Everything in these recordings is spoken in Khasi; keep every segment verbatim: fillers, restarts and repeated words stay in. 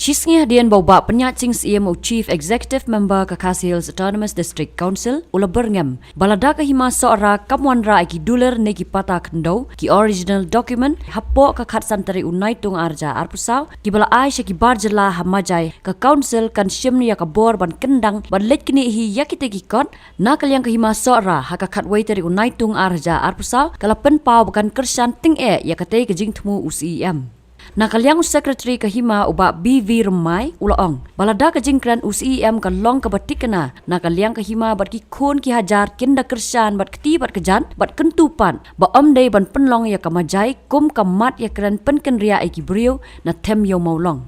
Shisngi hadien ba u Bah Pynïaid Sing Syiem, u Chief Executive Member ka Khasi Hills Autonomous District Council, u la byrngem ba lada ka Hima Sohra kam wanrah ïa ki dulir ne ki pata khyndew, ki original document, hapoh ka khatsan tarik u Naitung arhajar arphew saw kiba la ai sha ki bar jylla ha Majai, ka Council kan shim ïa ka bor ban kyndang ban leit knieh hi ïa kitei ki kot. Na ka liang ka Hima Sohra, ha ka khatwei tarik u Naitung arhajar arphew saw ka la pynpaw ba kan kyrshan tyngeh ïa katei ka jingthmu u Syiem. Na ka liang u Secretary ka Hima, u Bah B V Rymbai, u la ong ba lada ka jingkren u Syiem ka long kaba thikna, na ka liang ka Hima bad ki khun ki hajar kin da kyrshan bad kti bad kjat bad kyntu pat ba ym dei ban pynlong ïa ka Majai kum ka mat ïakren pynkynriah ïa ki briew na Them Ïew Mawlong.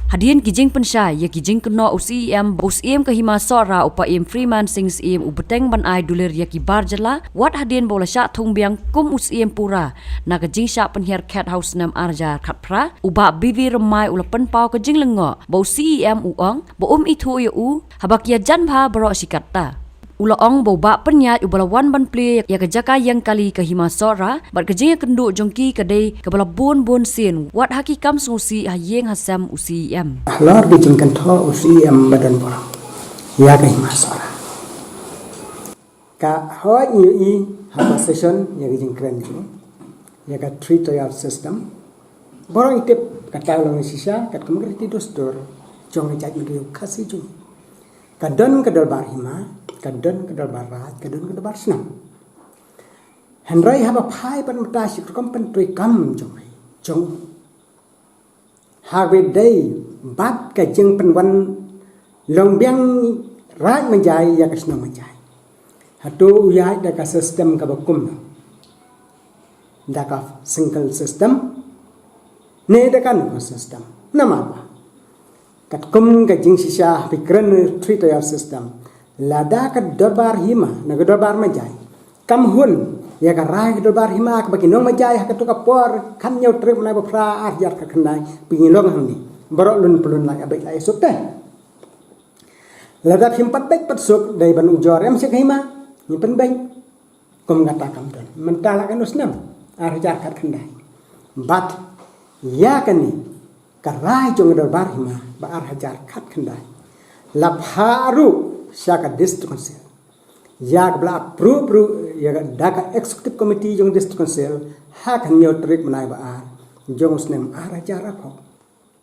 Hadien ki jingpynshai ïa ki jingkynnoh u Syiem, u Syiem ka Hima Sohra, u Paiem Freeman Sing Syiem, u bteng ban ai dulir ïa ki bar jylla wat hadien ba u la shah thung biang kum u Syiem pura. Na ka jingshah pynhiar khet ha u snem arhajar khatphra, u Bah B V Rymbai u la pynpaw ka jinglyngngoh ba u Syiem u ong ba um ithuh ïa u haba ki ïajan bha baroh shi katta. U la ong ba u Bah Pynïaid uba la wan ban plie ïa ka jaka ïeng kali ka Hima Sohra bad ka jingïakynduh jong ki ka dei kaba la bun bun sien wat ha ki kam sngewsih ha ïing ha sem u Syiem. Halor ka jingkynthoh u Syiem ba don baroh ïa ka Hima Sohra, ka hoi ngi ïohi ha ka session ïa ka jingkren jong ïa ka three tier system. Baroh ngi tip kata long shisha katkum ka riti dustur jong ka jaitbynriew Khasi jong ngi. Ka don ka dorbar hima, ka don ka dorbar raij, ka don ka dorbar shnong. Hynrei haba phai pat mynta shi rukom pyntreikam jong ngi, jong, haba dei bad ka jingpynwan long biang raij Majai ïa ka shnong Majai. Hato u ïaid da ka system kaba kumno? Da ka single system ne da ka nuknuk system? Namar ba katkum ka jingshisha ha phi kren three tier system, lada ka dorbar hima ne ka dorbar Majai kam hun ïa ka rai ka dorbar hima kaba ki nong Majai ha kato ka por khathynñiew tarik bnai ba phra arhajar khatkhyndai, phi ngi long hangne baroh lun pynlun lait, a beit lait suk te. Lada phim pat beit pat suk dei ban ujor em sha ka hima, ngi pynbeit. Kum kata kam don mynta la kano snem arhajar khatkhyndai. Bad ïa kane ka rai jong ka dorbar hima ba arhajar khatkhyndai la phah ruh sha ka District Council ïa kaba la approve ruh ïa ka da ka Executive Committee jong District Council ha ka hynñiew tarik bnai ba ar jong u snem arhajar arphew.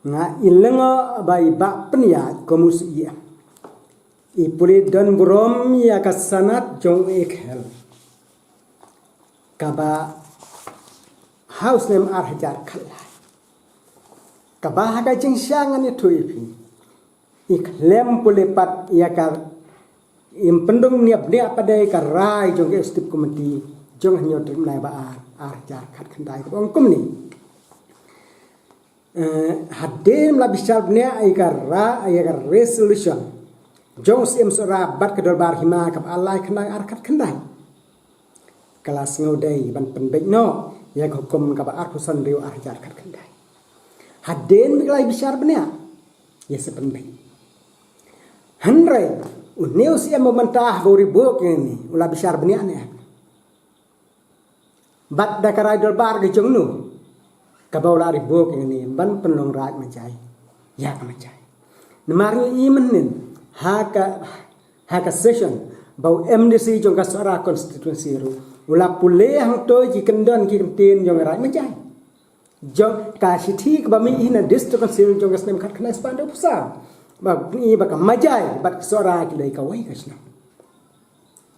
Nga i lyngngoh ba i Bah Pynïaid kum u Syiem i pule don burom ïa ka sanad jong u Ek Hel kaba ha u snem arhajar khatlai, kaba ha ka jingshisha ngan ïathuh ïa phi, i khlem pule pat ïa ka, im pyndum bniah bniah pat ïa ka rai jong ka Executive Committee jong hynñiew tarik bnai ba ar arhajar khatkhyndai, kaba ong kumne. Eh, hadien ba la bishar bniah ïa ka ra, ïa ka resolution jong u Syiem Sohra bad ka dorbar hima kaba ar lai khyndai ar khatkhyndai, ka la sngew dei ban pynbeit noh ïa ka hukum kaba arphew san hynriew arhajar khatkhyndai. Hadien ba la bishar bniah ïa sa pynbeit. Hynrei une u Syiem ba mynta haba u ri bok ïa ngi u la bishar bniah ne em? Bad da ka rai dorbar ka jong no kaba u la ri bok ïa ngi ban pynlong raij Majai ïa ka Majai? Namar ngi i mynnin ha ka, ha ka session ba u M D C jong ka Sohra constituency ruh u la pule hangto ki kyndon ki kyntien jong ka raij Majai. Jong ka shithi kaba mih hi na District Council jong ka snem khatkhyndai spah hynñiewphew saw ba ngi ba ka Majai bad ka Sohra ki dei kawei ka shnong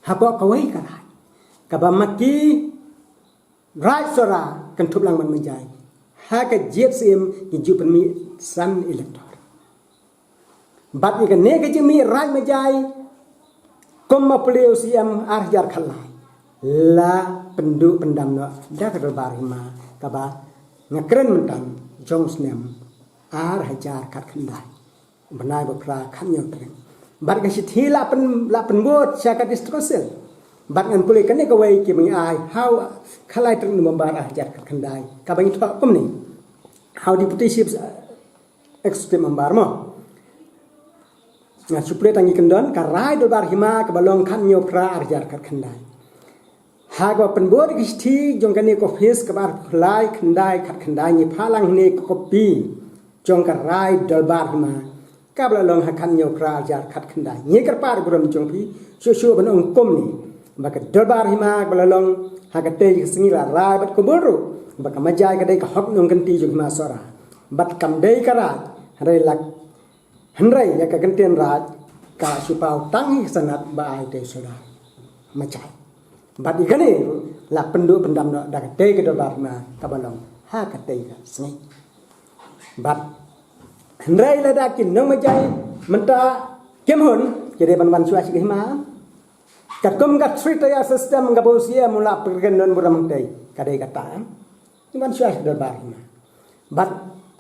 hapoh kawei ka raij, kaba ma ki raij Sohra kynthup lang bad Majai ha ka jied Syiem ki ju pynmih san elector. Bad ïa kane ka jingmih raij Majai kum ba pule u Syiem arhajar khatlai la pynduh pyndam noh da ka dorbar hima kaba nga kren mynta jong u snem arhajar khatkhyndai, bnai ba phra khathynñiew tarik. Bad ka shithi la pyn, la pynbud sha ka District Council. Bad ngan pule kane kawei kiba ngi ai ha u khatlai tarik November arhajar khatkhyndai kaba ngi thoh kumne. Ha u Deputy Chief Executive Member mo. Nga shu pule tang ki kyndon, ka rai dorbar hima kaba long khathynñiew phra arhajar khatkhyndai. Ha kaba pynbud ka shithi jong kane ka office kaba arphew lai khyndai khatkhyndai ngi phah lang hangne ka copy jong ka rai dorbar hima kaba la long ha ka hynñiew Phra arhajar khatkhyndai. Ngi kyrpad burom jong phi shuh shuh ban ong kumne ba ka dorbar hima kaba la long ha katei ka sngi la rai bad ka bun ruh ba ka Majai ka dei ka hok nongkynti jong hima Sohra bad kam dei ka raid, hynrei la hynrei ïa ka kyntien raid ka la shu paw tang hi ka sanad ba ai te u Sordar Majai. Bad ïa kane ruh la pynduh pyndam noh da katei ka dorbar hima kaba long ha katei ka sngi. Bad hynrei lada ki nong Majai mynta kim hun, ki dei ban wan shuwa sha ka hima. Katkum ka three tier system kaba u CM u la pyrkhat don burom hangtei, ka dei kata. Ki wan shuwa sha ka dorbar hima. Bad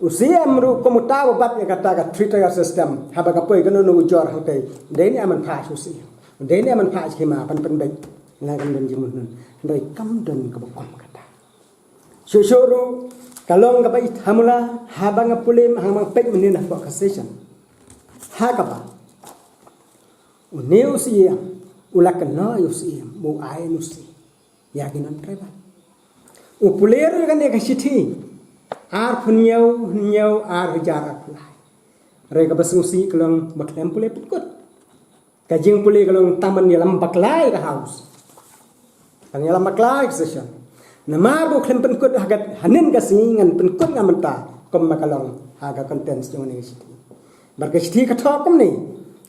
u CM ruh kum uta uba bat ïa kata ka three tier system, haba ka poi kano kano ujor hangtei, dei ne em ban phah sha u CM, dei ne em ban phah sha ka hima ban pynbeit. La kam don jingmut nun, hynrei kam don kaba kum kata. Shuh shuh ruh ka long kaba i thamula haba nga pule, haba nga peit mynnin hapoh ka session, ha kaba une u CM u la kynnoh ïa u CM ba u ai NOC ïa ki non-tribal. U pule ruh ïa kane ka shithi arphew hynñiew, hynñiew, arhajar arphew lai. Hynrei kaba sngewsih ka long ba khlem pule pynkut. Ka jingpule ka long tang ban ïalam bakla ïa ka House, tang ïalam bakla ïa ka session. Namar ba u khlem pynkut ha ka, hynnin ka sngi, ngan pynkut nga mynta kumba ka long ha ka contents jong kane ka shithi. Bad ka shithi ka thoh kumne: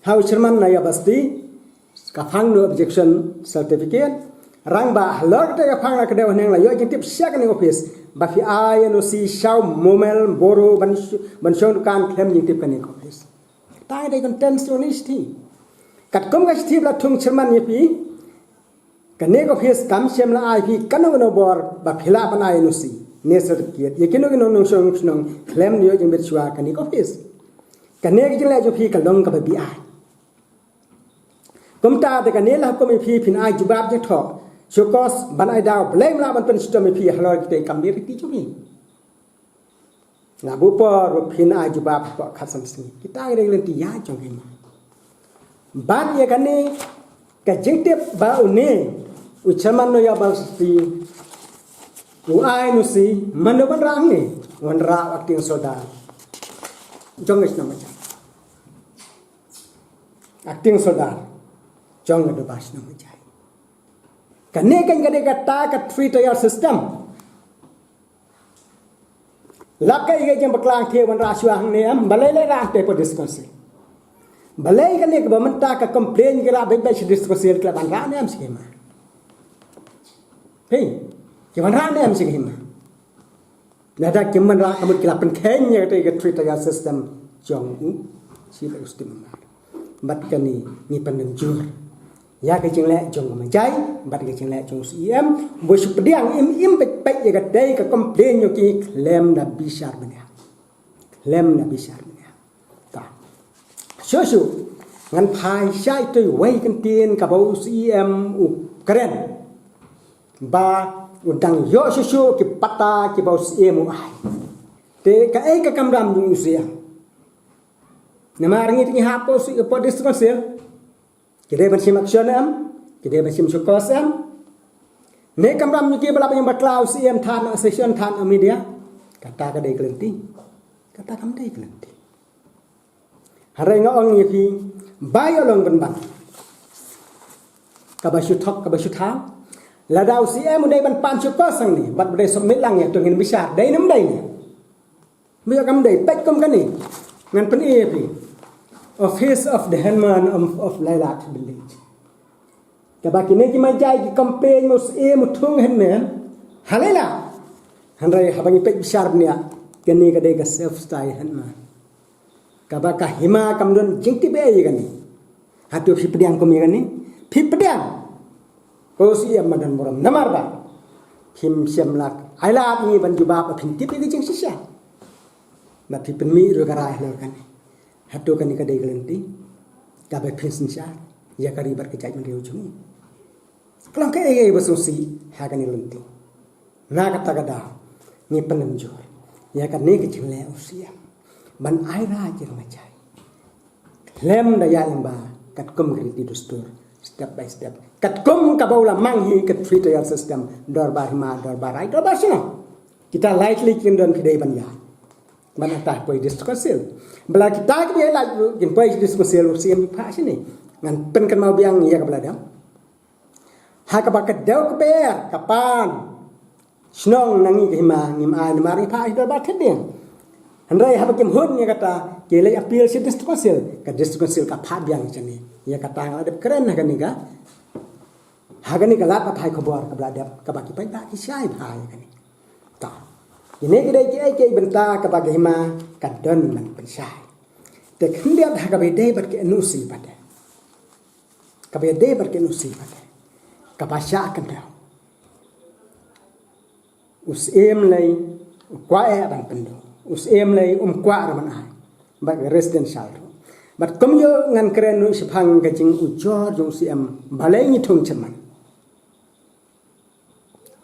Ha u Chairman Nayab Basti, ka phang no objection certificate. Rangbah, halor kata ka phang la ka dei haneng la ïoh jingtip sha kane ka office ba phi ai NOC sha u Momel Boro ban sh-, ban shong dukan khlem jingtip kane ka office. Kata ka dei contents jong kane ka shithi. Katkum ka shithi ba la thung Chairman ïa phi, kane ka office kam shym la ai phi kano kano bor ba phi lah ban ai NOC ne certificate ïa kino kino nongshong shnong khlem da ïoh jingbit shuwa kane ka office. Kane ka jingleh jong phi ka long kaba biai. Kumta te kane la hukum ïa phi phin ai jubab jingthoh, show cause, ban ai daw balei ym lah ban pynshitom ïa phi halor kitei ki kam biai riti jong phi. Nga buh por ba phin ai jubab hapoh khatsan sngi. Kita ki dei ki lynti ïaid jong ka hima. Bad ïa kane ka jingtip ba une u Chairman Nayab Basti u ai NOC, mano wanrah hangne? Wanrah u Acting Sordar jong ka shnong Majai. Acting Sordar jong ka dorbar shnong Majai. Kane kan ka dei kata ka three tier system. Lap ka ïa ka jingbakla hangtei, wanrah shuwa hangne em, balei leh rah hangtei hapoh District Council? Balei kane kaba mynta ka complain ki rah beit beit sha District Council, ki la wanrah ne em sha ka hima? Hei, ki wanrah ne em sha ka hima? Lada kim wanrah, ka mut ki la pynkheiñ ïa katei ka three tier system jong u Chief Executive Member. Bad kane ngi pyndem jur ïa ka jingleh jong ka Majai bad ka jingleh jong u CEM, ba shu pdiang im im peit peit ïa katei ka complain jong ki khlem da bishar bniah. Khlem da bishar bniah. Ta. Shuh shuh ngan phai sha ito iwei i kyntien kaba u CEM u kren ba u dang ïoh shuh shuh ki patta kiba u CEM u ai. Te kaei ka kamram jong u CEM? Namar ngi te ngi hap hapoh District Council. Ki dei ban shim action em? Ki dei ban shim show cause em? Ne kamram jong ki ba lah ban ïeng bakla u CEM, thad na session, thad na media? Kata ka dei ka lynti? Kata kam dei ka lynti. Hynrei nga ong ïa phi, ba ïoh long pynban kaba shu thok kaba shu thaw. Lada u CEM u dei ban pan show cause hangne bad u dei submit lang ïa, to ngin bishar, dei ne ym dei ne? Ba ïoh kam dei, peit kum kane. Ngan pyni ïa phi. Office of the Headman of, of Lailat Village. Kaba kine ki Majai ki complain ba u CEM u thung headman ha Lailat. Hynrei haba ngi peit bishar bniah, kane ka dei ka self style headman. Kaba ka hima kam don jingtip ei ïa kane. Hato phi pdiang kum ïa kane? Phi pdiang? Ko u CEM ma don burom namar ba phim shym la ai lad ïa ngi ban jubab ba phin tip ïa ka jingshisha. Ba phi pynmih ruh ka rai halor kane. Hato kane ka dei ka lynti kaba phin synshar ïa ka ri bad ka jaitbynriew jong ngi? Ka long kaei kaei ba sngewsih ha kane ka lynti. Na kata ka daw ngi pyndem jur ïa kane ka jingleh u CEM ban ai raid ïa ka Majai khlem da ïaid lyngba katkum ka riti dustur, step by step, katkum kaba u la mang hi ka three tier system, dorbar hima, dorbar raid, dorbar shnong. Kita lai tylli ki kyndon phi dei ban ïaid. ban ata poi District Council. Ba la kita kiba ïaid lad ruh kin poi District Council, u Syiem u phah shane. Ngan pynkynmaw biang ïa kaba la dep. Ha kaba ka dei ka ber ka pan shnong na ngi ka hima ngim ai namar ngi phah ïa ki dorbar thied biang. Hynrei haba kim hun ïa kata ki leit appeal sha District Council, ka District Council ka phah biang shane. Ïa kata nga la dep kren ha kane ka, ha kane ka lad ba phai khubor kaba la dep, kaba ki paidbah ki shai bha ïa kane. Ta, kine ki dei kiei kiei bynta kaba ka hima ka don ban pynshai. Te khyndiat ha kaba ïadei bad ka N O C pat, kaba ïadei bad ka N O C pat, kaba shah kyndaw. U Syiem lei u kwah eh ban pynduh, u Syiem lei um kwah ruh ban ai. Bad residential ruh. Bad kumjuh ngan kren ruh shaphang ka jingujor jong u Syiem, balei ngi thung chairman.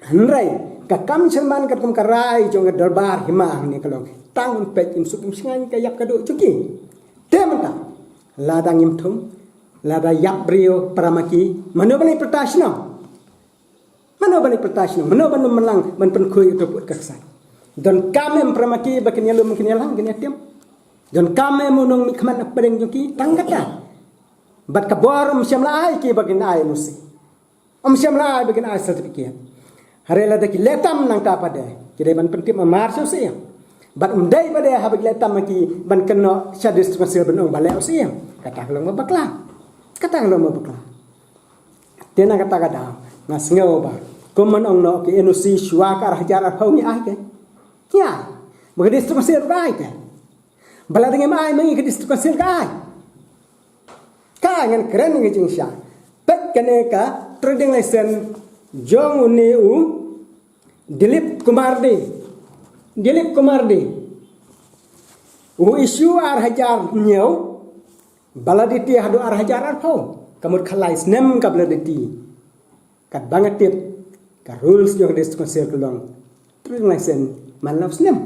Hynrei ka kam chairman katkum ka rai jong ka dorbar hima hangne ka long tang un peit im suk im shngaiñ ka ïap ka duh jong ki. Te mynta lada ngim thung, lada ïap briew para ma ki, mano ban leit pyrta shnong? Mano ban leit pyrta shnong? Mano ban ym lang ban pynkhuid ïa uto u pud ka ksai? Donkam em para ma ki ba kin ïalum kin ïalang kin ïatim? Donkam em u nongmihkhmat na pdeng jong ki? Tang kata. Bad ka bor ym shym la ai ki ba kin ai N O C. Ym shym la ai ba kin ai certificate. Hynrei lada ki leh tam nangta pat de ki dei ban pyntip marmar sha u Syiem. Bad ym dei pat de haba ki leh tam ki ban kynnoh sha District Council ban ong ba leh u Syiem. Kata ka long ba bakla. Kata ka long ba bakla. Te na kata ka daw nga sngew ba kum ban ong noh ki N O C shuwa ka ar hajar arphew ngi ai ki. Ngi ai. Ba ka District Council ruh ka ai ki. Ba lada ngim ai ma ngi ka District Council ka ai. Ka ai, ngan kren ïa ka jingshai. Peit kane ka trading license jong une u Dilip Kumar Dey. Dilip Kumar Dey. U issue ar hajar hynñiew, validity haduh ar hajar arphew. Ka mut khatlai snem ka validity. Katba nga tip ka rules jong ka District Council ka long trading license man la u snem.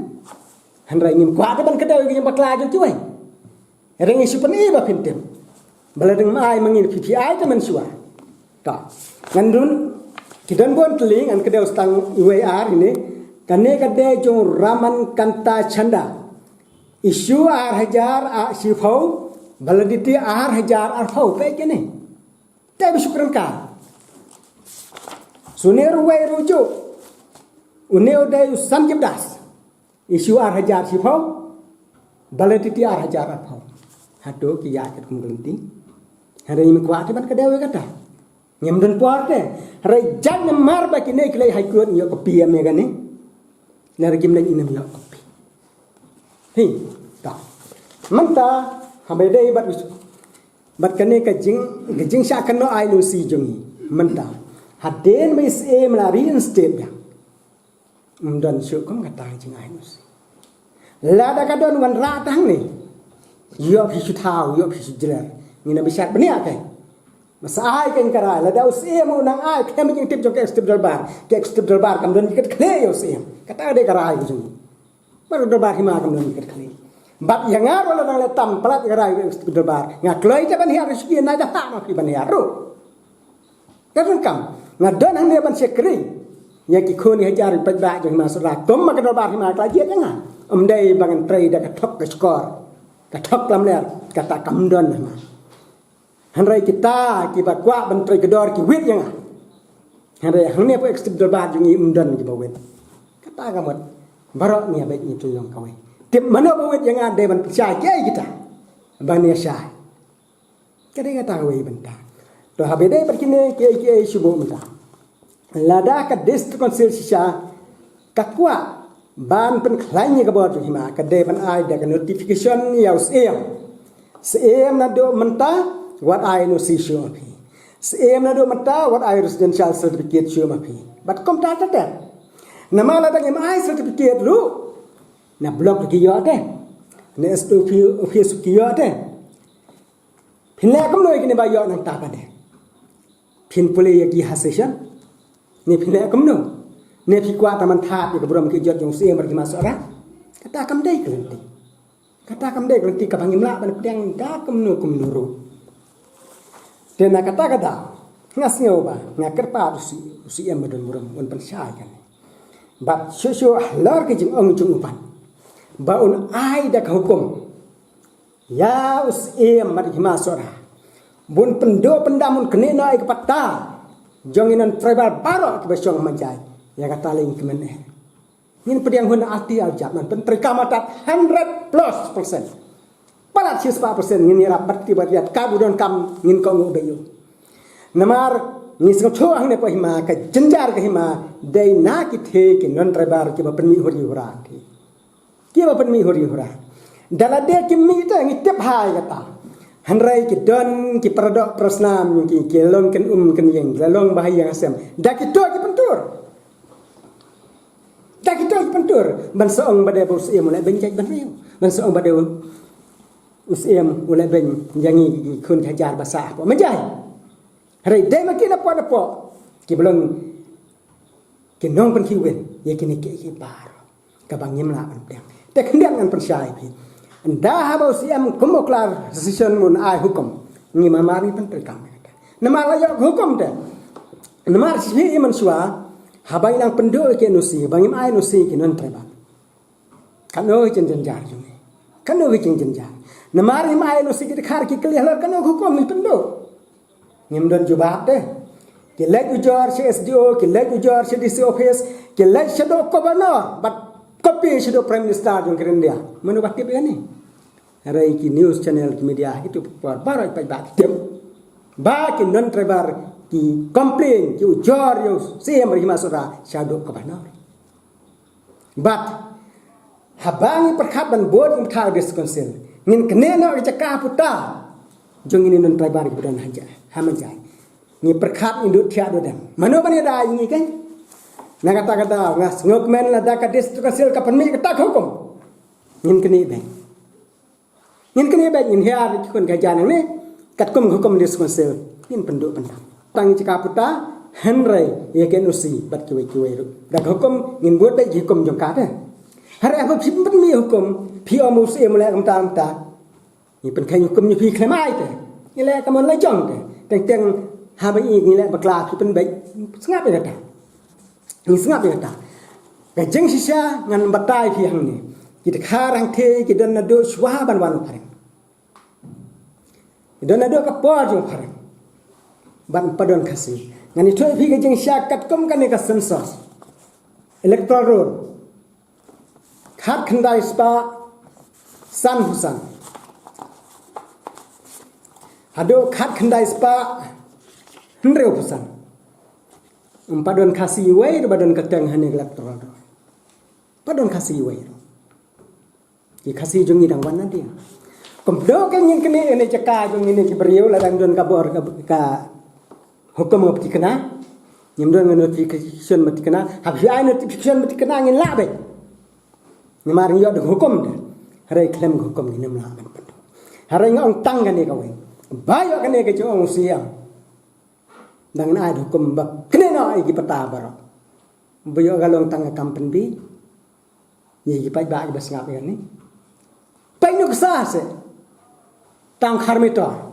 Hynrei ngim kwah te ban kdew ïa ka jingbakla jong kiwei. Hynrei ngi shu pyni ba phin tip. Ba lada ngim ai ma ngi, phi phi ai te mynshuwa. Ta, ngan rung, ki don bun tylli, ngan kdew tang iwei ar ine. Kane ka dei jong Raman Kanta Chanda. Issue ar hajar shiphew, validity ar hajar arphew. Peit kane. Te ba shu kren ka. Une ruh uwei ruh juh. Une u dei u Sanjib Das. Issue ar hajar shiphew, validity ar hajar arphew. Hato ki ïaid katkum ka lynti? Hynrei ngim kwah te ban kdew ïa kata. Ngim don por te. Hynrei jait namar ba kine ki leit High Court ngi ïoh copy ïa me kane. Lada kim leit ngim ïoh copy. Hi, ta. Mynta haba ïadei bad, bad kane ka jing, ka jingshah kynnoh ai N O C jong ngi. Mynta hadien ba i Syiem la reinstate biang. Ym don shuh kum kata ka jingai N O C. Lada ka don, wanrah tang ne. Ïoh phi shu thaw, ïoh phi shu jler. Ngin ym bishar bniah kai. Ba sa ai kein ka rai, lada u Syiem u nang ai, khlem jingtip jong ka Executive Dorbar. Ka Executive Dorbar kam don ki kyrkhu ïa u Syiem. Kata ka dei ka rai ka jong ngi. Bad ka Dorbar Hima kam don ki kyrkhu. Bad ïa nga ruh lada nga leh tam palat ïa ka rai ka Executive Dorbar, nga kloi te ban hiar shuki, nga da hap ma phi ban hiar ruh. Ka donkam nga don hangne ban shakri ïa ki khun ki hajar ki paidbah jong Hima Sohra, kum ma ka Dorbar Hima ka la jied ïa nga. Ym dei ba ngan trei da ka thok ka shkor, ka thok lamler, kata kam don ha nga. Hynrei kita kiba kwah ban trei kdor ki wit ïa nga. Hynrei hangne hapoh Executive Dorbar jong ngi ym don kiba wit. Kata ka mut baroh ngi ïa beit ngi tu ïong kawei. Tip mano ba wit ïa nga, dei ban pynshai kiei kita ban ïa shai. Ka dei kata kawei bynta. To haba ïadei bad kine kiei kiei shu buh mynta, lada ka District Council shisha ka kwah ban pynkhlaiñ ïa ka bor jong Hima, ka dei ban ai da ka notification ïa u Syiem. Syiem naduh mynta wat ai N O C shuh ma phi. Syiem naduh mynta wat ai residential certificate shuh ma phi. Bad kumta ter ter. Namar lada ngim ai certificate ruh, na block ruh ki ïoh te, na S D O office ruh ki ïoh te. Phin leh kumno ïa kine ba ïoh nangta pat de? Phin pule ïa ki ha session? Ne phin leh kumno? Ne phi kwah tang ban thad ïa ka burom ka jot jong u Syiem bad ki Hima Sohra? Kata kam dei ka lynti. Kata kam dei ka lynti kaba ngim lah ban pdiang da kumno kumno ruh. Te na kata ka daw nga sngew ba nga kyrpad u Sy-, u Syiem ba don burom un pynshai kane. Bad shuh shuh halor ka jingong jong u pat, ba un ai da ka hukum ïa u Syiem bad i Hima Sohra ba un pynduh pyndam, un knieh noh ïa ka patta jong i non-tribal baroh kiba shong ha Majai ïa kata lei kmen eh. Ngin pdiang hun arti arjap, ngan pyntreikam artat hundred plus percent. Palat shispah percent ngin ïarap bad ki bad ïat ka ba donkam ngin kohnguh beit ïa u. Namar ngi sngewthuh hangne hapoh hima ka jynjar ka hima dei na ki thei ki non-tribal kiba pynmih huri hura ki. Kiba pynmih huri hura. Da lade ki mih te ngi tip hai kata. Hynrei ki don ki paradoh parasnam ki, ki long kynum kynïeng, ki long ba ha ïing ha sem. Da kito ki pyntur. Da kito ki pyntur. Ban sa ong ba dei ba u Syiem u leh beiñ jait bynriew. Ban sa ong ba dei u Syiem u leh beiñ ïa ngi ki khun ki hajar ba sah hapoh Majai. Hynrei dei ma ki napoh napoh kiba long ki nongpynkhih win ïa kine kiei kiei baroh kaba ngim lah ban pdiang. Te khyndiat ngan pynshai ïa phi. Ynda haba u Syiem kum u klar decision, un ai hukum, ngi ma mar ngi pyntreikam. Namar la ïoh hukum te. Namar shi phi i mynshuwa haba ngi nang pynduh ïa ki N O C, ba ngim ai N O C ïa ki non-tribal. Katno ka jingjynjar jong ngi. Katno ka jingjynjar. Namar ngim ai N O C ïa ki dkhar ki kylli halor katno ka hukum ngi pynduh. Ngim don jubab te. Ki leit ujor sha S D O, ki leit ujor sha D C office, ki leit shaduh Governor bad copy shaduh Prime Minister jong ka India. Mano ba tip ïa kane? Hynrei ki news channel, ki media, kito ki por baroh ki paidbah ki tip ba ki non-tribal ki complain, ki ujor ïa u Syiem bad i Hima Sohra shaduh Governor. Bad haba ngi pyrkhat ban bud, ngi pyrkhat District Council, ngin knieh noh ka jaka puta jong ngi non-tribal kiba don ha Majai. Ngi pyrkhat, ngi duh thiah duh dem. Mano ban ïada ïa ngi kein? Na kata ka daw nga sngewkmen lada ka District Council ka pynmih kata ka hukum, ngin knieh beit. Ngin knieh beit, ngin hiar ki khun ki hajar nangne katkum ka hukum District Council, ngin pynduh pyndam. Tang jaka puta, hynrei ïa ki N O C bad kiwei kiwei ruh da ka hukum ngin bud beit, ki hukum jong ka te. Hynrei haba phi pynmih hukum, phi ong u Syiem u leh kumta kumta, ngi pynkheiñ hukum ïa phi khlem ai te. Ngi leh ka mon la jong te. Teng teng haba ngi leh bakla phi pynbeit, sngap ïa kata. Ngi sngap ïa kata. Ka jingshisha ngan batai phi hangne, ki dkhar hangthie ki don naduh shuwa ban wan u phareng. Ki don naduh ka por jong u phareng. Bad ym pat don Khasi. Ngan ïathuh ïa phi ka jingshisha katkum kane ka census, electoral roll. Khatkhyndai spah sanphew san haduh khatkhyndai spah hynriewphew san. Ym pat don Khasi iwei ruh ba don kyrteng hane ka electoral roll. Ym pat don Khasi iwei ruh. Ki Khasi jong ngi dang wan na ding. Kumno ka ngin knieh ïa kane jaka jong ngi ne ki briew, la dang don ka bor ka, ka hukum ka pynthikna. Ngim don notification pynthikna. Haba phi ai notification pynthikna ngin lah beit. Namar ngi ïoh da ka hukum te. Hynrei khlem ka hukum ngin ym lah ban pynduh. Hynrei nga ong tang kane kawei. Ba ïoh kane ka jingong u Syiem, dang ngan ai da ka hukum ba knieh noh ïa ki patta baroh. Ba ïoh ka long tang ka kam pynbiej. Ïa ki paidbah kiba sngap ïa kane. Peit nuksa se. Tang khar meter.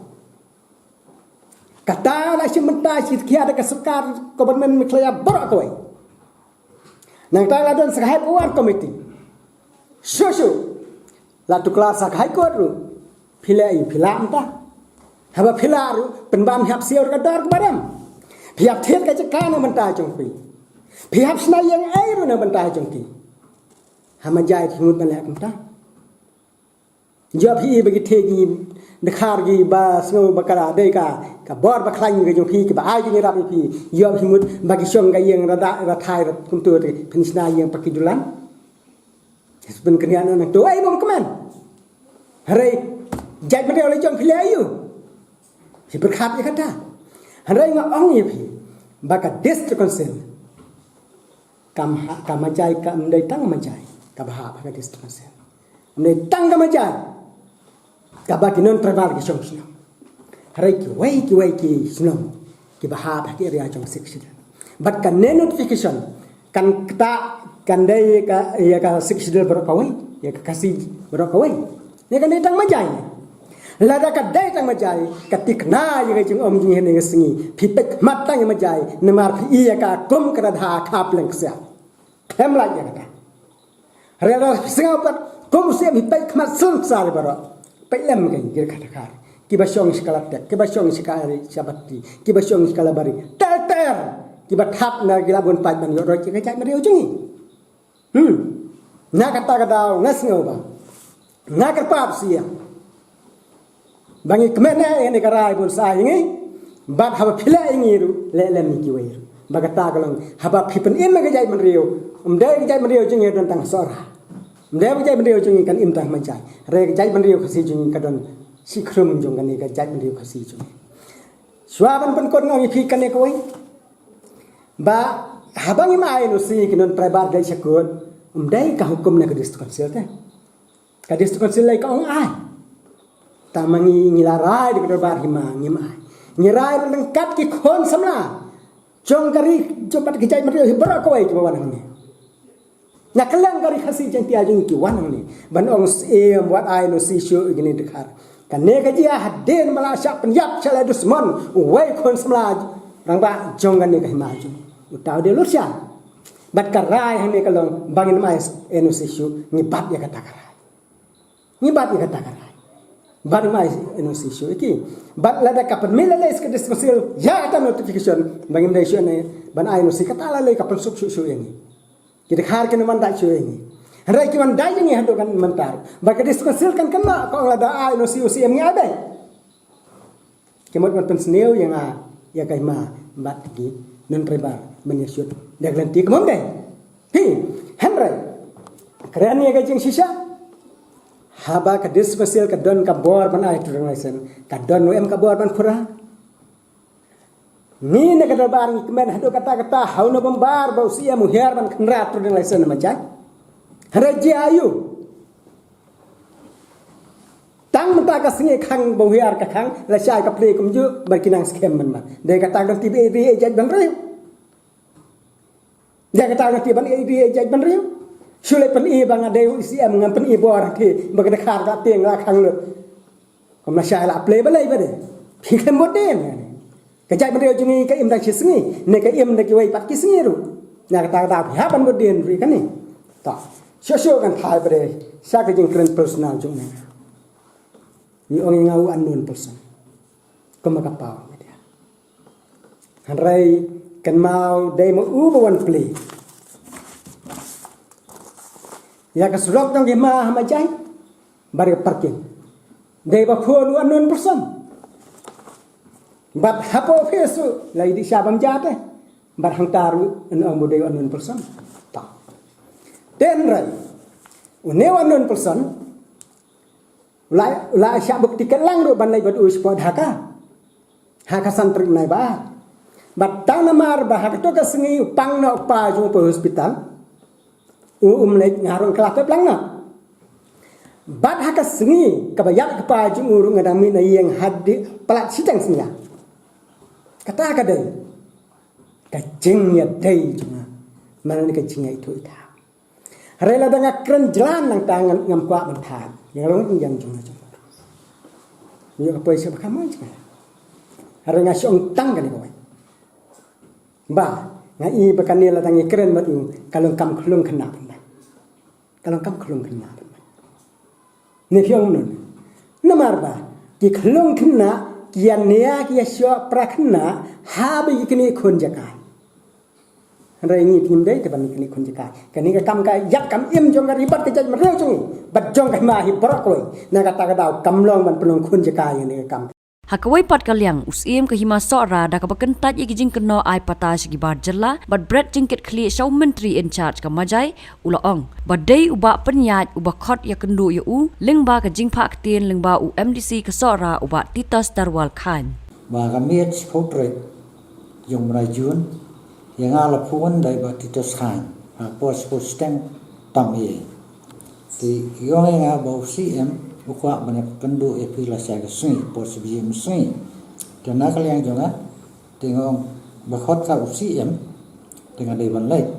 Kata la shim bynta shi tkhia da ka sorkar, government Meghalaya baroh kawei. Nangta la don sa ka High Power Committee. Shuh shuh. La tuklar sa ka High Court ruh. Phi leh aïu, phi lah mynta? Haba phi lah ruh, pynbam, phi hap siew ka dor kaba rem. Phi hap thied ka jaka na bynta jong phi. Phi hap shna ïing ei ruh na bynta jong ki. Ha Majai phi mut ban leh kumta? Ïoh phi i ba ki thie ki dkhar kiba sngew ba ka dei ka, ka bor ba khlaiñ ka jong phi, kiba ai jingïarap ïa phi. Ïoh phi mut ba ki shong ka ïing rada, rathai, rat kumto te, phin shna ïing pat ki dulan. Phin kynriah noh nangto, ai bym kmen. Hynrei jait bynriew la jong phi leh aïu? Phi pyrkhat ïa kata. Hynrei nga ong ïa phi ba ka District Council, kam ha, ka Majai, kam dei tang Majai kaba hap ha ka District Council. Kam dei tang ka Majai kaba ki non-tribal ki shong shnong. Hynrei kiwei kiwei ki shnong kiba hap ha ki area jong Sixth Schedule. Bad kane notification kan ktah, kan dei ka, ïa ka Sixth Schedule baroh kawei, ïa ka Khasi baroh kawei. Ïa kan dei tang Majai. Lada ka dei tang Majai, ka thikna ïa ka jingom jong ngi ha kane ka sngi. Phi peit khmat tang ïa Majai, namar phi i ïa ka kum ka radha kha pleng ksiar. Khlem lait ïa kata. Hynrei lada phi sngew pat Kum u Siem hi peit khmat sel sa baroh. Peit lem ka ïing ka dkhar. Kiba shong sha ka latek, kiba shong sha ka ri sha bati, kiba shong sha ka labari. Ter ter. Kiba thap na ki la bun pait ban ïoh roi ka jaitbynriew jong ngi. Hmm. Na kata ka daw nga sngew ba nga kyrpad sha ïa ba ngi kmen ïa kane ka rai bun sa ïa ngi. Bad haba phi leh ïa ngi ruh, leh lem ïa kiwei ruh. Ba kata ka long haba phi pynim ïa ka jaitbynriew, ym dei ka jaitbynriew jong ngi don tang Sohra. Ym dei ka jaitbynriew jong ngi kan im tang Majai. Hynrei ka jaitbynriew Khasi jong ngi ka don shikhrum jong kane ka jaitbynriew Khasi jong ngi. Shuwa ban pynkut nga ong ïa phi kane kawei. Ba haba ngim ai N O C ki non Tribal Guide sha kut, ym dei ka hukum na ka District Council te. Ka District Council lei ka ong ai. Tang ma ngi ngi la rai da ka dorbar hima ngim ai. Ngi rai ruh ryngkat ki khun samla jong ka ri jong bad ki jaitbynriew hi baroh kawei kiba wan hangne. Na kylleng ka ri Khasi Jaiñtia jong ngi ki wan hangne ban ong Siem wat ai N O C shuh ïa kine dkhar. Kane ka jia hadien ba la shah pynïap sha la dusmon uwei khun samla rangbah jong kane ka hima jong ngi. Uta u dei Lusian. Bad ka rai hangne ka long ba ngin ym ai N O C shuh, ngi bat ïa kata ka rai. Ngi bat ïa kata ka rai. Bad ngim ai N O C shuh ïa ki. Bad lada ka pynmih lei lei sha ka District Council ïa kata notification ba ngim dei shuh ne ban ai N O C, kata lei lei ka pynsuk shuh shuh ïa ngi. Ki dkhar kin ym wan dait shuh ïa ngi. Hynrei ki wan dait ïa ngi haduh kan mynta. Bad ka District Council kan kynnoh ka ong lada ai N O C u Siem ngi ai beit. Ki mut ban pynsniew ïa nga ïa ka hima bad ki non Tribal ban ïa shut da ka lynti kumne. Hi, hynrei kren ïa ka jingshisha. Haba ka District Council ka don ka bor ban ai trading license, ka don ruh em ka bor ban khura. Ngi na ka dorbar ngi kmen haduh katta katta ha u November ba u Siem u hiar ban khynra trading license na Majai. Hynrei jia aiu? Tang mynta ka sngi khang ba u hiar ka khang, lashai ka plie kumjuh bad ki nang skhem mynmat. Dei kata ka lynti ba ïeit ri ïeit jaitbynriew. Dei kata ka lynti ban ïeit ri ïeit jaitbynriew. Shu leit pyni ba nga dei u Siem, ngan pyni bor hangtei ba ka dkhar ka tieng la khang lut. Kumno shai la plie balei ba dei? Phi khlem bud dien. Ka jaitbynriew jong ngi ka im da shi sngi ne ka im da kiwei pat ki sngi ruh. Na kata ka daw phi hap ban bud dien ruh kane. To, shuh shuh kan thai ba dei sha ka jingkren personal jong ngi. Ngi ong ïa nga u unknown person. Kumba ka paw media. Hynrei kynmaw dei ma u ba wan plie ïa ka surok jong ki hima ha Majai bad ka parking. Dei ba phone u unknown person. Bad hapoh office ruh la ïadih sha bam ja te. Bad hangta ruh yn ong ba dei u unknown person. Ta. Te hynrei une u unknown person u la, u la shah book ticket lang ruh ban leit bad u shapoh Dhaka. Ha ka san tarik u Naibar. Bad tang namar ba ha kato ka sngi u pang noh u kpa jong u ha hospital. U um leit, nga ruh nga kylla pep lang noh. Bad ha ka sngi kaba ïap u kpa jong u ruh nga dang mih na ïing hadien palat shiteng synñia. Kata ka dei ka jingïadei jong nga. Mano ne ka jingïaithuh ïa ka. Hynrei lada nga kren jlan nangta ngan, ngam kwah ban thait. Ïa nga long ïa jong nga jong. Ïa ka poi sha ba ka mon jong nga. Hynrei nga shu ong tang kane kawei. Ba nga i ba kane lada ngi kren bad u ka long kam khlung khynnah ban ban. Ka long kam khlung khynnah ban ban. Ne phi ong mynno? Namar ba ki khlung khynnah ki ïa nia ki ïa shoh pra khynnah haba ki knieh khun jaka. Hynrei ngi ngim dei te ban knieh khun jaka. Kane ka kam ka ïap kam im jong ka ri bad ka jaitbynriew jong ngi. Bad jong ka hima hi baroh kawei. Na kata ka daw kam long ban pynlong khun jaka ïa kane ka kam. Ha kawei pat ka liang, u Syiem ka hima Sohra da kaba kyntait ïa ki jingkynnoh ai patta sha ki bar jylla bad bret jingkitkhlieh sha u Myntri in charge ka Majai, u la ong ba dei u Bah Pynïaid uba khot ïakynduh ïa u lyngba ka jingphah ktien lyngba u M D C ka Sohra u Bah Titos Darwal Chyne. Ba ka miet shiphew tarik jong u bnai Jun, ïa nga la phone da i Bah Titos Chyne ha por shiphew shiteng tam ïa. Te i ong ïa nga ba u Syiem u kwah ban ïakynduh ïa phi lashai ka sngi por shi baje mynsngi. Te na ka liang jong nga te nga ong ba khot ka u Syiem te nga dei ban leit.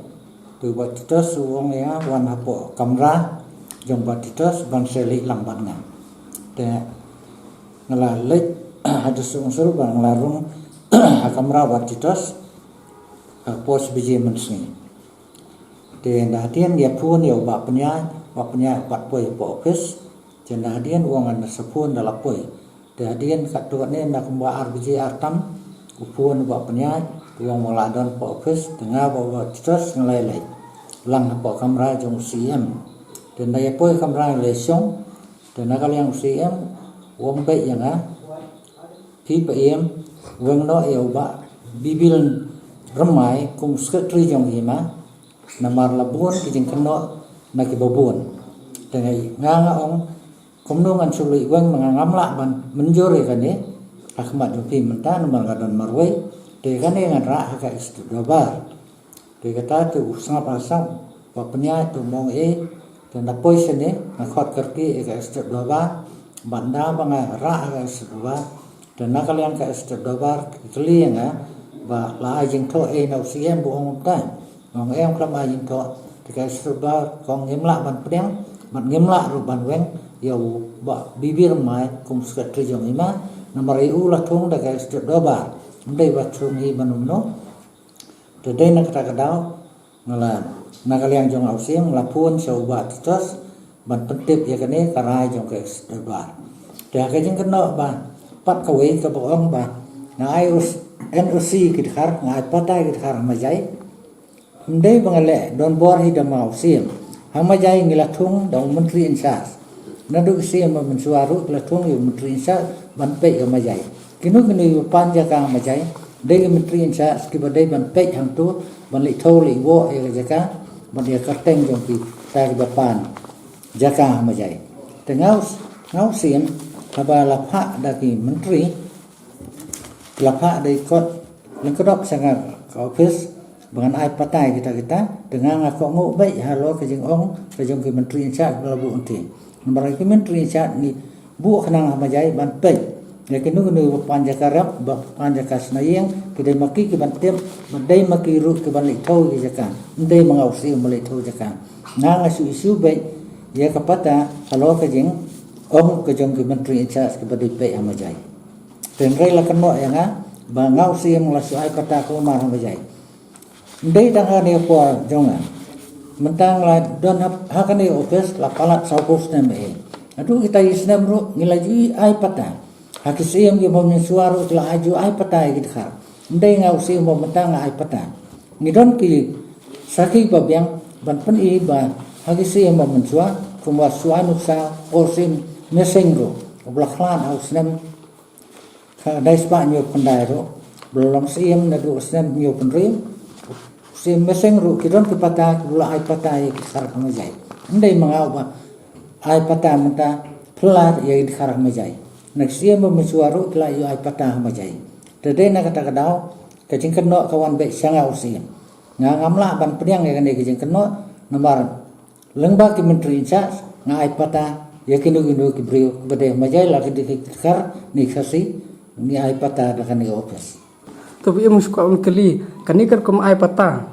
Te u Bah Titos u ong ïa nga wan hapoh kamra jong Bah Titos ban sa leit lang bad nga. Te nga la leit ha dusuk suk ba nga la rung ha kamra Bah Titos ha por shi baje mynsngi. Te na hadien ïa phone ïa u Bah Pynïaid, Bah Pynïaid u pat poi hapoh office. Te na hadien u ong ngan sa phone da la poi. Te hadien katto katne na kumba ar baje ar tam, u phone u Bah Pynïaid, te u ong ba la don hapoh office, te nga bad u Bah Titos nga la ïaleit lang hapoh kamra jong u C M. Te ynda ïa poi kamra ngi la shong, te na ka liang u C M u ong beit ïa nga, phi Bah M, weng noh ïa u Bah Bibil Rymbai kum u secretary jong i ma, namar la bun ki jingkynnoh na kiba bun. Te nga, nga ong kumno ngan shu leit weng ma nga ngam lah ban mynjur ïa kane ha khmat jong phi mynta namar nga don marwei. Te kane ngan rah ha ka Executive Dorbar. Te kata te u sngap ha sngap, Bah Pynïaid te u ong, eh, te ynda poi shane nga khot kyrkieh ïa ka Executive Dorbar, bad ynda ba nga rah ha ka Executive Dorbar, te na ka liang ka Executive Dorbar ki kylli ïa nga ba la ai jingthoh ei na u C M, ba ong kumta. Nga ong em, khlem ai jingthoh. Te ka Executive Dorbar ka ong ngim lah ban pdiang bad ngim lah ruh ban weng ïa u Bah Bibil Rymbai kum u secretary jong i ma, namar ïa u la thung da ka Executive Dorbar. Ym dei ba thung hi mano mano. Te dei na kata ka daw nga la, na ka liang jong nga u C M nga la phone sha u Bah Titos ban pyntip ïa kane ka rai jong ka Executive Dorbar. Te ha ka jingkynnoh ba pat kawei kaba ong ba nga ai N O C ki dkhar, nga ai pata ki dkhar ha Majai. Ym dei ba nga leh don bor hi da ma u C M. Ha Majai ngi la thung da u Myntri in charge. Naduh u C M ba mynshuwa ruh ki la thung ïa u Myntri in charge ban peit ïa Majai. Kino kino kiba pan jaka ha Majai, dei ki Myntri in charge kiba dei ban peit hangto, ban leit thew leit woh ïa ka jaka, ban ïa kyrteng jong kita kiba pan jaka ha Majai. Te nga u, nga u C M, haba la phah da ki Myntri, la phah da i kot lyngkdop sha nga ka office ba ngan ai pata ïa kita kita, te nga nga kohnguh beit halor ka jingong ka jong ki Myntri in charge ba la buh hangtei. Namar ki Myntri in charge ngi buh khnang ha Majai ban peit ïa kino kino ba pan jaka rep, ba pan jaka shna ïing, ki dei ma ki kiban tip, ba dei ma ki ruh kiban leit thew ïa jaka. Ym dei ma nga u C M ba leit thew jaka. Nga nga shu issue beit ïa ka pata halor ka jingong ka jong ki Myntri in charge kiba dei peit ha Majai. Te hynrei la kynnoh ïa nga ba nga u C M nga la shu ai pata khlem ar ha Majai. Ym dei tang ha kane ka por jong nga. Mynta nga la don ha, ha kane ka office la palat sawphew snem eh. Haduh kita ki snem ruh ngi la ju ai pata. Ha ki C M kiba mynshuwa ruh ki la ai ju ai pata ïa ki dkhar. Ym dei nga u C M ba mynta nga ai pata. Ngi don ki sakhi ba biang ban pyni ba ha ki C M ba mynshuwa, kumba Suan Uksaw, u C M Mynseng ruh uba la khlad ha u snem khyndai spah hynñiew phew khyndai ruh, ba la long C M naduh u snem hynñiew phew hynriew. U C M Mynseng ruh ki don ki pata, kiba la ai pata ïa ki dkhar ha Majai. Ym dei ma nga uba ai pata mynta phylla ïa ki dkhar ha Majai. Na ki C M ba mynshuwa ruh ki la ïoh ai pata ha Majai. Te dei na kata ka daw ka jingkynnoh ka wan beit sha nga u C M. Nga ngam lah ban pdiang ïa kane ka jingkynnoh namar lyngba ki Myntri in charge nga ai pata ïa kino kino ki briew kiba dei ha Majai la ki dei ki dkhar ne ki Khasi, ngi ai pata da kane ka office. To ba im shu kwah ban kylli, kane ka rukom ai pata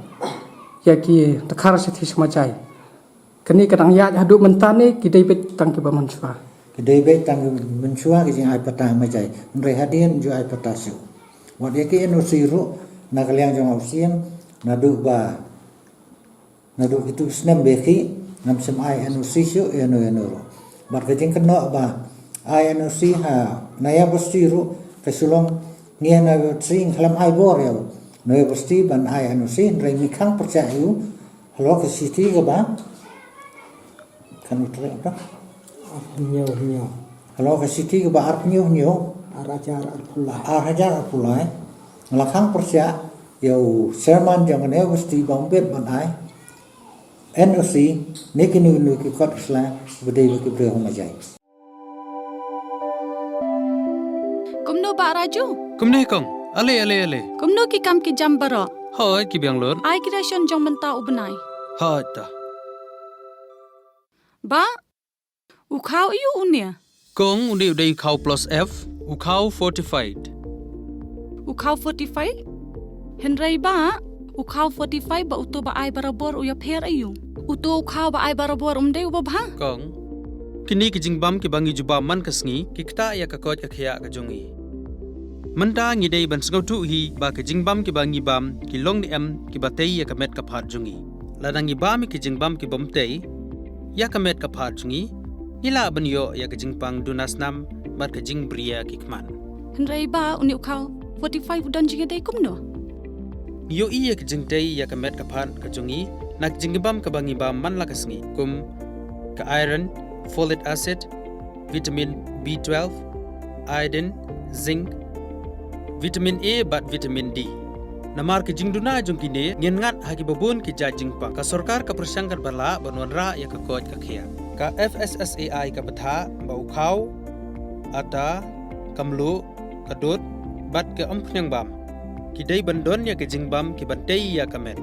ïa ki dkhar shithi sha Majai, kane ka dang ïaid haduh mynta ne ki dei beit tang kiba mynshuwa? Ki dei beit tang kiba mynshuwa ki jingai pata ha Majai. Hynrei hadien ju ai pata shuh. Wat ïa ki N O C ruh na ka liang jong nga u C M, naduh ba naduh kito ki snem ba ïakhih ngam shym ai N O C shuh ïano ïano ruh. Bad ka jingkynnoh ba ai N O C ha University ruh ka shu long, ngi ha University ngi khlem ai bor ïa u University ban ai N O C, hynrei ngi khang pyrshah ïa u halor ka shithi kaba, kan u treh ba? Arphew hynñiew hynñiew. Halor ka shithi kaba arphew hynñiew hynñiew. Ar hajar arphew lai. Ar hajar arphew lai. Nga la khang pyrshah ïa u chairman jong ka University ba un bit ban ai N O C ne kino kino ki kot ki sla ba dei bad ki briew ha Majai. Kumno Bah Raju? Kumne kong. Ale, ale, ale. Kumno ki kam ki jam baroh? Hooid, ki biang lut. Ai ki ration jong mynta u bnai? Hooid ta. Bah, u khaw aiu une? Kong, une u dei u khaw plus F, u khaw fortified. U khaw fortified? Hynrei Bah, u khaw fortified bad uto ba ai barabor u ïapher aiu? Uto u khaw ba ai barabor um dei uba bha? Kong, kine ki jingbam kiba ngi ju bam man ka sngi ki ktah ïa ka koit ka khiah ka jong ngi. Mynta ngi dei ban sngewthuh hi ba ki jingbam kiba ngi bam ki long ne em kiba tei ïa ka met ka phad jong ngi. Lada ngi bam ïa ki jingbam ki bym tei ïa ka met ka phad jong ngi, ngi lah ban ïoh ïa ka jingpang duna snam bad ka jingbriew ki khmat. Hynrei ba une u khaw forty-five u don jingïadei kumno? Ngi ïohi ïa ka jingtei ïa ka met ka phad ka jong ngi na ka jingbam kaba ngi bam man la ka sngi, kum ka iron, folic acid, vitamin B twelve, iodine, zinc, vitamin A bad vitamin D. Namar ka jingduna jong kine, ngin ngat ha kiba bun ki jait jingpang. Ka sorkar ka pyrshang katba lah ban wanrah ïa ka koit ka khiah. Ka F S S A I ka batai ba u khaw, ata, ka mluh, ka dud bad ka umphniang bam ki dei ban don ïa ka jingbam ki ban tei ïa ka met.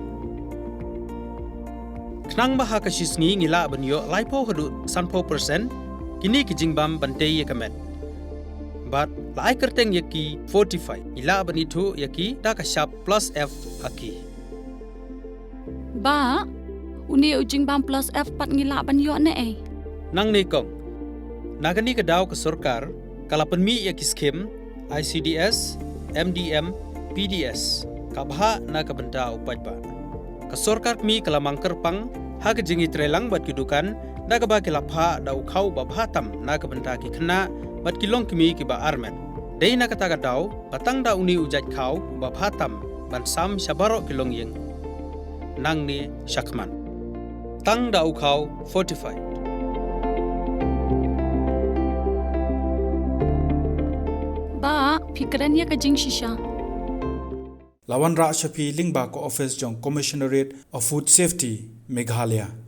Khnang ba ha ka shi sngi ngi lah ban ïoh laiphew haduh sanphew percent kine ki jingbam ban tei ïa ka met. Bad la ai kyrteng ïa ki forty-five, ngi lah ban ithuh ïa ki da ka shap plus F ha ki. Ba, une u jingbam plus F pat ngi lah ban ïoh ne ei? Nangne kong, na kane ka daw ka sorkar ka la pynmih ïa ki skim I C D S, M D M, P D S, ka bha na ka bynta u paidbah. Ka sorkar kmie ka la mang kyrpang ha ka jingïatreilang bad ki dukan, da kaba ki la phah da u khaw ba bha tam na ka bynta ki khynnah bad ki longkmie kiba armet. Dei na kata ka daw ba tang da une u jait khaw ba bha tam ban sam sha baroh ki longïing. Nangne shakhmat, tang da u khaw forty-five. Ba, phi kren ïa ka jingshisha. La wanrah sha phi lyngba ka office jong Commissionerate of Food Safety, Meghalaya.